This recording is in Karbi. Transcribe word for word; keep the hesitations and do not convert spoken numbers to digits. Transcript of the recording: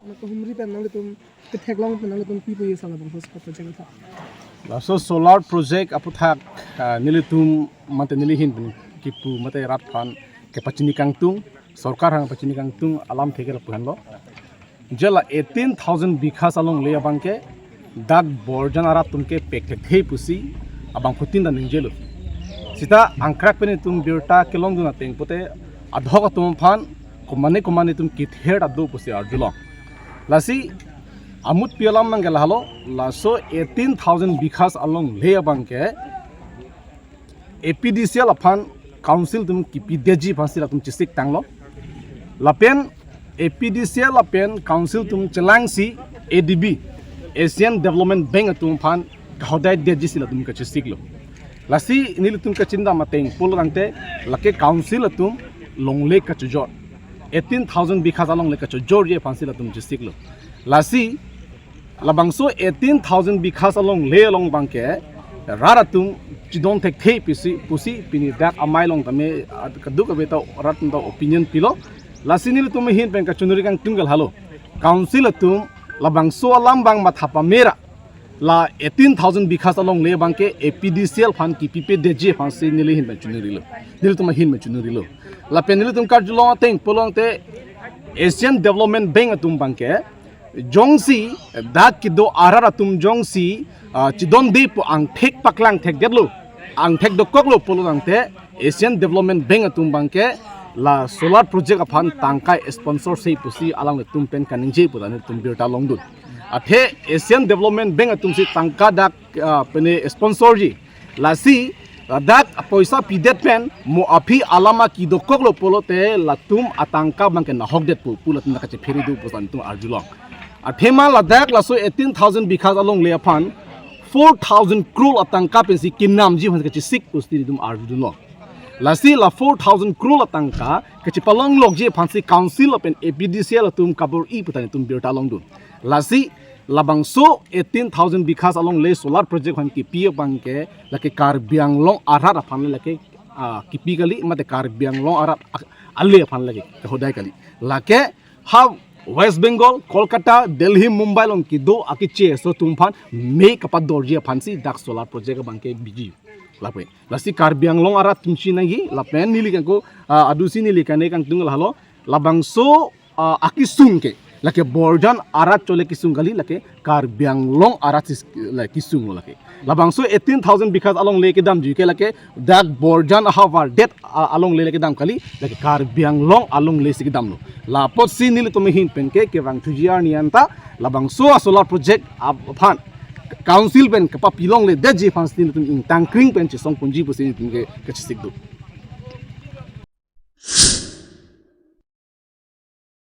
Nang kahumri pen nanglitum ketheklong pen nanglitum pi puji sala bang host project tha. Laso solar project aputhak, ah, nelitum mate neli ahin pen kipu mate rat aphan kepachini kangtung, sorkar aphan pachini kangtung alamthe ke lapu-an lo. Je la eighteen thousand bighas alongle abangke dak Borjan arat atum ke pek thekthe pusi abangphutin ta ningjelo. Seta angkrak pen itum birta kelongdun ateng pute adhok atum aphan komane komane itum kether ta do pusi arjulong. Lasi amutpi alam abangke lahelo, laso eighteen thousand bighas alongle abangke A P D C L aphan council atum kipidetji aphansi latum chesik tanglo. Lapen A P D C L lapen council atum chelangsi A D B, Asian Development Bank atum aphan kahodai detji si latum kachesiklo. Lasi nelitum kachini dam ateng pulo tangte lake council atum longle kachojor, eighteen thousand bighas alongle kachojorji aphansi latum chesiklo. Lasi labangso eighteen thousand bighas alongle along abangke rat atum chidon thekthe pusi, pusi pini dak amei along tame, ah, kadokave ta rat atum ta opinion pilo. Lasi nelitum ahin pen kachiningri kangtung ke lahelo, council atum labangso alam abang matha pamera, la eighteen thousand bighas alongle abangke A P D C L aphan kipipedetji aphansi neli ahin pen chiningrilo, nelitum ahin pen chiningrilo. Lapen nelitum karjulong ateng pulo tangte Asian Development Bank atum abangke jongsi dak kedo arat atum jongsi, ah, chidonde pu angthek paklang thekdetlo, angthek dokoklo pulo tangte Asian Development Bank atum abangke la solar project aphan tangka sponsor sei pusi alanglitum pen kaningje pu ta nelitum birta longdun. Athe Asian Development Bank atumsi tangka dak, ah, pene sponsorji. Lasi ladak apoisa pidet pen mo aphi alam kedokoklo pulote latum atangka abangke nahokdet pu, pu latum kachephere do pu latum arjulong. Athema ladak laso eighteen thousand bighas alongle aphan four thousand crore atangka pensi kinamji aphan kachesik pusi itum arjudunlo. Lasi la four thousand crore atangka kachepalonglokji aphansi council lapen A P D C L atum kabor-i pu ta nelitum birta longdun. Lasi labangso eighteen thousand bighas alongle solar project aphan kipi abangke lake Karbi Anglong arat aphan lake, ah, kipi kali, mate Karbi Anglong arat ak-, ale aphan lake kahodai kali. Lake ha West Bengal, Kolkata, Delhi, Mumbai along kedo akeche aso atum aphan me kapadorji aphansi dak solar project abangke biji. Lapen lasi Karbi Anglong arat atumsi nangji, lapen neli kangko, ah, adusi neli kane kangtung lahelo, labangso, ah, akesung ke lake Borjan arat chole kesung kali, lake Karbi Anglong arat si la kesung lo lake. Labangso eighteen thousand bighas alongle kedamji ke lake dak Borjan ahavar det, ah, alongle le kedam kali, lake Karbi Anglong alongle si kedamlo. Lapotsi nelitum ahin pen ke kevangthuji arni anta labangso a solar project aphan council pen kapapilongledetji aphansi nelitum ingtangkring pen chesongponji pusi nelitum ke kachesik do.